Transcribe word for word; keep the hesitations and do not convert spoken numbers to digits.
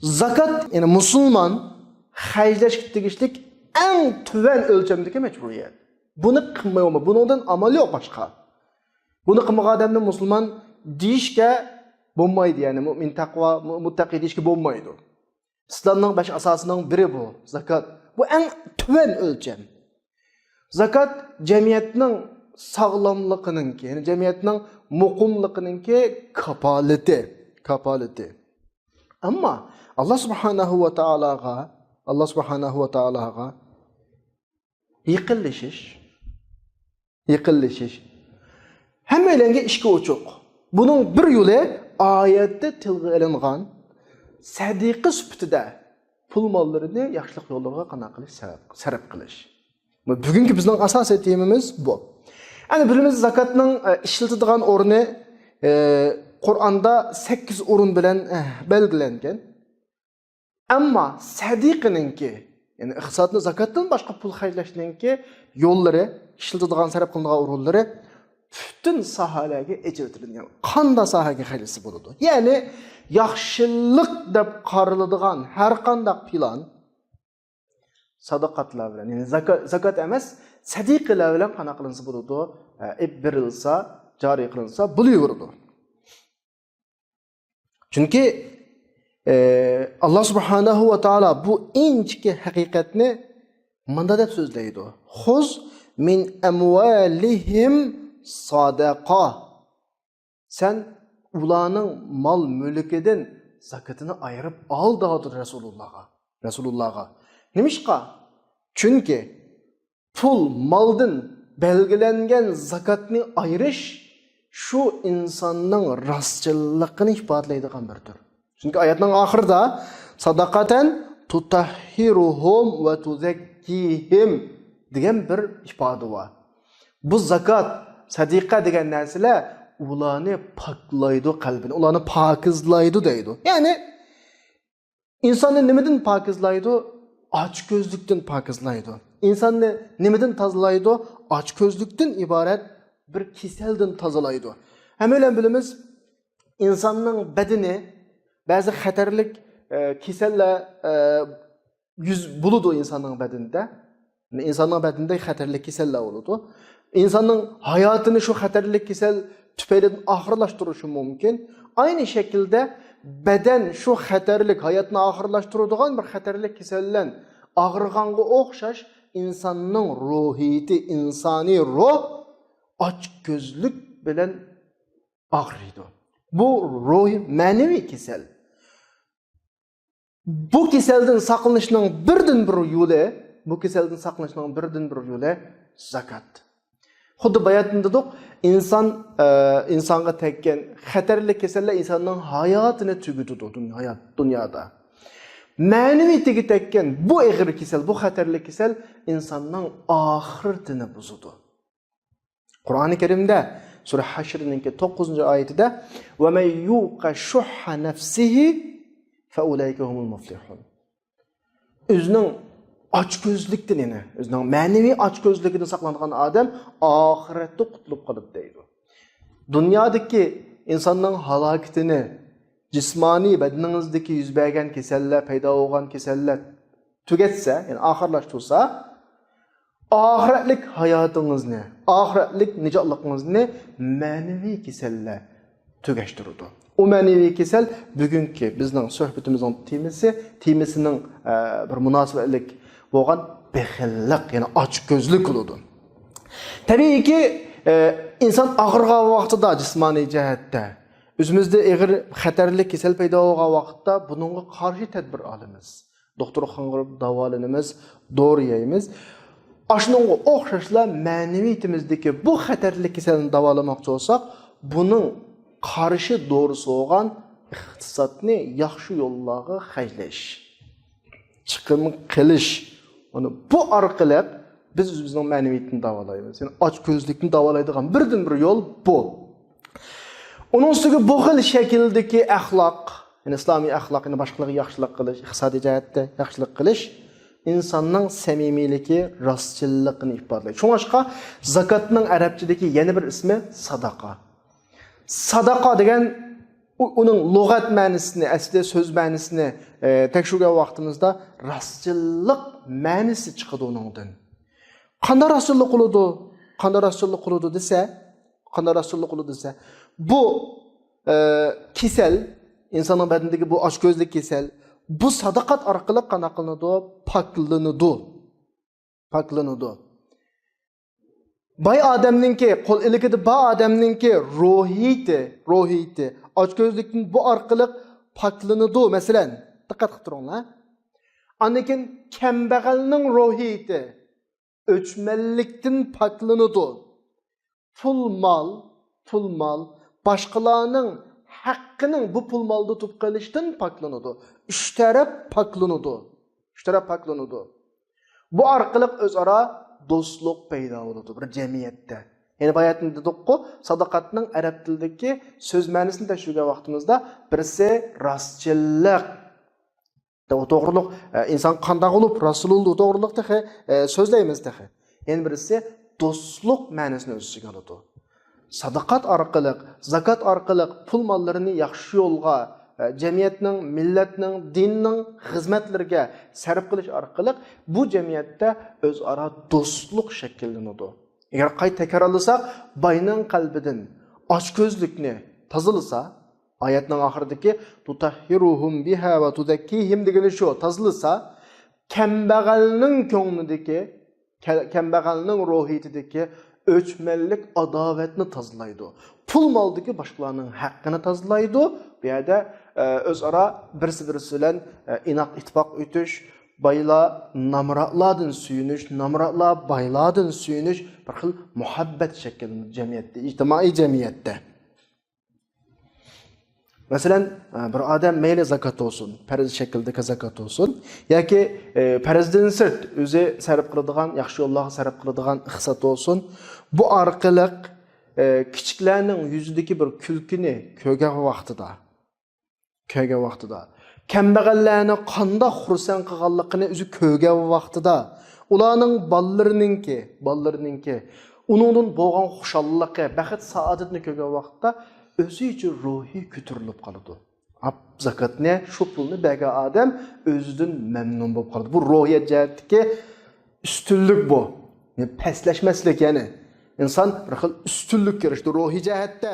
زاكات، يەنى مۇسۇلمان خەجلەشكە تېگىشلىك ئەڭ تۆۋەن ئۆلچەمدىكى مەجبۇرىيەت. بۇنى قىلماي بولمايدۇ. بۇنىڭدىن ئامال يوق باشقا. بۇنى قىلمىغان ئادەمنى مۇسۇلمان دېيىشكە بولمايدۇ، يەنى مۇئمىن، تەقۋا، مۇ-، مۇتتەقى دېيىشكە بولمايدۇ. ئىسلامنىڭ بەش ئاساسىنىڭ بىرى بۇ، زاكات. بۇ ئەڭ تۆۋەن ئۆلچەم. زاكات جەمئىيەتنىڭ ساغلاملىقىنىڭكى، يەنى جەمئىيەتنىڭ مۇقىملىقىنىڭكى كاپالىتى، كاپالىتى. ئەمما ئاللا سۇبھانەھۇ ۋە تائالاغا، ئاللا سۇبھانەھۇ ۋە تائالاغا يېقىنلىشىش، يېقىنلىشىش ھەممەيلەنگە ئىشىكى ئوچۇق. بۇنىڭ بىر يولى ئايەتتە تىلغا ئېلىنغان سەدىقە سۈپىتىدە پۇل ماللىرىنى ياخشىلىق يوللىرىغا قانداق قىلىش، سەرپ، سەرپ قىلىش. بۈگۈنكى بىزنىڭ ئاساسىي تېمىمىز بۇ. ئەنە بىلىمىز زاكاتنىڭ، ئە، ئىشلىتىدىغان ئورنى، ئە، قۇرئاندا سەككىز ئورۇن بىلەن، ئە، بەلگىلەنگەن. ئەمما سەدىقىنىڭكى، يەنى ئىقتىسادنى زاكاتتىن باشقا پۇل خەجلەشنىڭكى يوللىرى، ئىشلىتىدىغان، سەرپ قىلىنىدىغان ئورۇنلىرى پۈتۈن ساھەلەرگە ئېچىۋېتىلگەن. قانداق ساھەگە خەجلىسە بولىدۇ؟ يەنى ياخشىلىق دەپ قارىلىدىغان ھەر قانداق پىلان ساداقاتلار بىلەن، يەنى زاكا-، زاكات ئەمەس، سەدىقىلەر بىلەن قانداق قىلىنسا بولىدۇ؟ ئە، ئېلىپ بېرىلسا، جارى قىلىنسا بولۇۋېرىدۇ. چۈنكى، ئە، ئاللا سۇبھانەھۇ ۋە تائالا بۇ ئىنچىكە ھەقىقەتنى مۇنداق دەپ سۆزلەيدۇ: «خۇز مىن ئەمۋالىھىم ساداقا.» سەن ئۇلارنىڭ مال مۈلكىدىن زاكىتىنى ئايرىپ ئال، دەۋاتىدۇ رەسۇلۇللاغا. رەسۇلۇللاغا. نېمىشقا؟ چۈنكى پۇل مالدىن بەلگىلەنگەن زاكاتنى ئايرىش شۇ ئىنساننىڭ راستچىللىقىنى ئىپادىلەيدىغان بىر تۈر. چۈنكى ئايەتنىڭ ئاخىرىدا «ساداقەتەن تۇتەھھىرۇھۇم ۋە تۇزەككىھىم» دېگەن بىر ئىپادە بار. بۇ زاكات، سەدىقە دېگەن نەرسىلەر ئۇلارنى پاكلايدۇ، قەلبىنى، ئۇلارنى پاكىزلايدۇ دەيدۇ. يەنى ئىنساننى نېمىدىن پاكىزلايدۇ؟ ئاچكۆزلۈكتىن پاكىزلايدۇ. ئىنساننى نېمىدىن تازىلايدۇ؟ ئاچكۆزلۈكتىن ئىبارەت بىر كېسەلدىن تازىلايدۇ. ھەممەيلەن بىلىمىز، ئىنساننىڭ بەدىنى بەزى خەتەرلىك، ئە، كېسەللەر، ئە، يۈز بولىدۇ ئىنساننىڭ بەدىنىدە. ئىنساننىڭ بەدىنىدە خەتەرلىك كېسەللەر بولىدۇ. ئىنساننىڭ ھاياتىنى شۇ خەتەرلىك كېسەل تۈپەيلىدىن ئاخىرلاشتۇرۇشى مۇمكىن. ئاينى شەكىلدە بەدەن شۇ خەتەرلىك، ھاياتنى ئاخىرلاشتۇرىدىغان بىر خەتەرلىك كېسەل بىلەن ئاغرىغانغا ئوخشاش، ئىنساننىڭ روھىيىتى، ئىنسانىي روھ ئاچكۆزلۈك بىلەن ئاغرىيدۇ. بۇ روھىي، مەنىۋى كېسەل. بۇ كېسەلدىن ساقلىنىشنىڭ بىردىنبىر يولى، بۇ كېسەلدىن ساقلىنىشنىڭ بىردىنبىر يولى زاكات. خۇددى باياتىن دېدۇق، ئىنسان، ئە، ئىنسانغا تەگكەن خەتەرلىك كېسەللەر ئىنساننىڭ ھاياتىنى تۈگىتىدۇ دۇنيا، دۇنيادا. مەنىۋىيىتىگە تەگكەن بۇ ئېغىر كېسەل، بۇ خەتەرلىك كېسەل ئىنساننىڭ ئاخىرىتىنى بۇزىدۇ. قۇرئانى كەرىمدە سۈرە ھەشرنىڭكى توققۇزىنچى ئايىتىدە، «ۋە مەن يۇقە شۇھھە نەفسىھى فە ئۇلەئىكە ھۇمۇل مۇفلىھۇن.» ئۆزىنىڭ ئاچكۆزلۈكتىن، يەنى ئۆزىنىڭ مەنىۋى ئاچكۆزلۈكىدىن ساقلانغان ئادەم ئاخىرەتتە قۇتۇلۇپ قالىدۇ دەيدۇ. دۇنيادىكى ئىنساننىڭ ھالاكىتىنى جىسمانىي بەدىنىڭىزدىكى يۈز بەرگەن كېسەللەر، پەيدا بولغان كېسەللەر تۈگەتسە، يەنى ئاخىرلاشتۇرسا، ئاخىرەتلىك ھاياتىڭىزنى، ئاخىرەتلىك نىجاتلىقىڭىزنى مەنىۋى كېسەللەر تۈگەشتۈرىدۇ. ئۇ مەنىۋى كېسەل بۈگۈنكى بىزنىڭ سۆھبىتىمىزنىڭ تېمىسى، تېمىسىنىڭ، ئە، بىر مۇناسىۋەتلىك بولغان بېخىللىق، يەنى ئاچكۆزلۈك بولىدۇ. تەبىئىيكى، ئە، ئىنسان ئاغرىغان ۋاقتىدا جىسمانىي جەھەتتە، ئۆزىمىزدە ئېغىر خەتەرلىك كېسەل پەيدا بولغان ۋاقىتتا بۇنىڭغا قارشى تەدبىر ئالىمىز. دوختۇرخانىغا بېرىپ داۋالىنىمىز، دورا يەيمىز. ئاشۇنىڭغا ئوخشاشلا مەنىۋىيىتىمىزدىكى بۇ خەتەرلىك كېسەلنى داۋالىماقچى بولساق، بۇنىڭ قارشى دورىسى بولغان ئىقتىسادنى ياخشى يوللارغا خەجلەش، چىقىم قىلىش. مانا بۇ ئارقىلىق بىز ئۆزىمىزنىڭ مەنىۋىيىتىنى داۋالايمىز. يەنى ئاچكۆزلۈكنى داۋالايدىغان بىردىنبىر يول بۇ. ئۇنىڭ ئۈستىگە بۇ خىل شەكىلدىكى ئەخلاق، يەنى ئىسلامىي ئەخلاق، يەنى باشقىلارغا ياخشىلىق قىلىش، ئىقتىسادىي جەھەتتە ياخشىلىق قىلىش، ئىنساننىڭ سەمىمىيلىكى، راستچىللىقىنى ئىپادىلەيدۇ. شۇڭلاشقا زاكاتنىڭ ئەرەبچىدىكى يەنە بىر ئىسمى ساداقا. ساداقا دېگەن ئۇ-، ئۇنىڭ لۇغەت مەنىسىنى، ئەسلى سۆز مەنىسىنى، ئە، تەكشۈرگەن ۋاقتىمىزدا راستچىللىق مەنىسى چىقىدۇ ئۇنىڭدىن. قانداق راستچىللىق قىلىدۇ؟ قانداق راستچىللىق قىلىدۇ دېسە، قانداق راستچىللىق قىلىدۇ دېسە، بۇ، ئە، كېسەل، ئىنساننىڭ بەدىنىدىكى بۇ ئاچكۆزلۈك كېسەل، بۇ ساداقەت ئارقىلىق قانداق قىلىنىدۇ؟ پاكلىنىدۇ. پاكلىنىدۇ. باي ئادەمنىڭكى، قول ئىلكىدە بار ئادەمنىڭكى روھىيىتى، روھىيىتى، ئاچكۆزلۈكتىن بۇ ئارقىلىق پاكلىنىدۇ. مەسىلەن، دىققەت قىلىپ تۇرۇڭلار. ئاندىن كېيىن كەمبەغەلنىڭ روھىيىتى ئۆچمەنلىكتىن پاكلىنىدۇ. پۇل مال، پۇل مال، باشقىلارنىڭ ھەققىنىڭ بۇ پۇل مالدا تۇتۇپ قېلىشتىن پاكلىنىدۇ. ئۈچ تەرەپ پاكلىنىدۇ. ئۈچ تەرەپ پاكلىنىدۇ. بۇ ئارقىلىق ئۆزئارا دوستلۇق پەيدا بولىدۇ بىر جەمئىيەتتە. يەنى باياتىن دېدۇققۇ، ساداقەتنىڭ ئەرەب تىلىدىكى سۆز مەنىسىنى تەكشۈرگەن ۋاقتىمىزدا بىرسى راستچىللىق. ئۇ توغرۇلۇق، ئە، ئىنسان قانداق بولۇپ راستچىل بولىدۇ، ئۇ توغرۇلۇق تېخى، ئە، سۆزلەيمىز تېخى. يەنە بىرسى دوستلۇق مەنىسىنى ئۆز ئىچىگە ئالىدۇ. ساداقات ئارقىلىق، زاكات ئارقىلىق پۇل ماللىرىنى ياخشى يولغا، ئە، جەمئىيەتنىڭ، مىللەتنىڭ، دىننىڭ خىزمەتلىرىگە سەرپ قىلىش ئارقىلىق بۇ جەمئىيەتتە ئۆزئارا دوستلۇق شەكىللىنىدۇ. ئەگەر قايتا تەكرارلىساق، باينىڭ قەلبىدىن ئاچكۆزلۈكنى تازىلىسا، ئايەتنىڭ ئاخىرىدىكى «تۇتەھھىرۇھۇم بىھا ۋە تۇزەككىھىم» دېگىنى شۇ، تازىلىسا، كەمبەغەلنىڭ كۆڭلىدىكى، كە-، كەمبەغەلنىڭ روھىيىتىدىكى ئۆچمەنلىك، ئاداۋەتنى تازىلايدۇ. پۇل مالدىكى باشقىلارنىڭ ھەققىنى تازىلايدۇ. بۇ يەردە، ئە، ئۆزئارا بىرسى بىرسى بىلەن، ئە، ئىناق ئىتتىپاق ئۆتۈش، بايلار نامراتلاردىن سۆيۈنۈش، نامراتلار بايلاردىن سۆيۈنۈش، بىر خىل مۇھەببەت شەكىللىنىدۇ جەمئىيەتتە، ئىجتىمائىي جەمئىيەتتە. مەسىلەن، بىر ئادەم مەيلى زاكات بولسۇن، پەرز شەكىلدىكى زاكات بولسۇن، ياكى، ئە، پەرزدىن سىرت ئۆزى سەرپ قىلىدىغان، ياخشى يوللارغا سەرپ قىلىدىغان ئىقتىساد بولسۇن، بۇ ئارقىلىق، ئە، كىچىكلەرنىڭ يۈزىدىكى بىر كۈلكىنى كۆرگەن ۋاقتىدا، كۆرگەن ۋاقتىدا، كەمبەغەللەرنى قانداق خۇرسەن قىلغانلىقىنى ئۆزى كۆرگەن ۋاقتىدا، ئۇلارنىڭ بالىلىرىنىڭكى، بالىلىرىنىڭكى ئۇنىڭدىن بولغان خۇشاللىقى، بەخت سائادىتىنى كۆرگەن ۋاقىتتا ئۆزىچە روھى كۆتۈرۈلۈپ قالىدۇ. ئاپ زاكاتنى، شۇ پۇلنى بەرگەن ئادەم ئۆزىدىن مەمنۇن بولۇپ قالىدۇ. بۇ روھىيەت جەھەتتىكى ئۈستۈنلۈك بۇ. يەنى پەسلەشمەسلىك يەنى. ئىنسان بىر خىل ئۈستۈنلۈككە ئېرىشىدۇ روھىي جەھەتتە.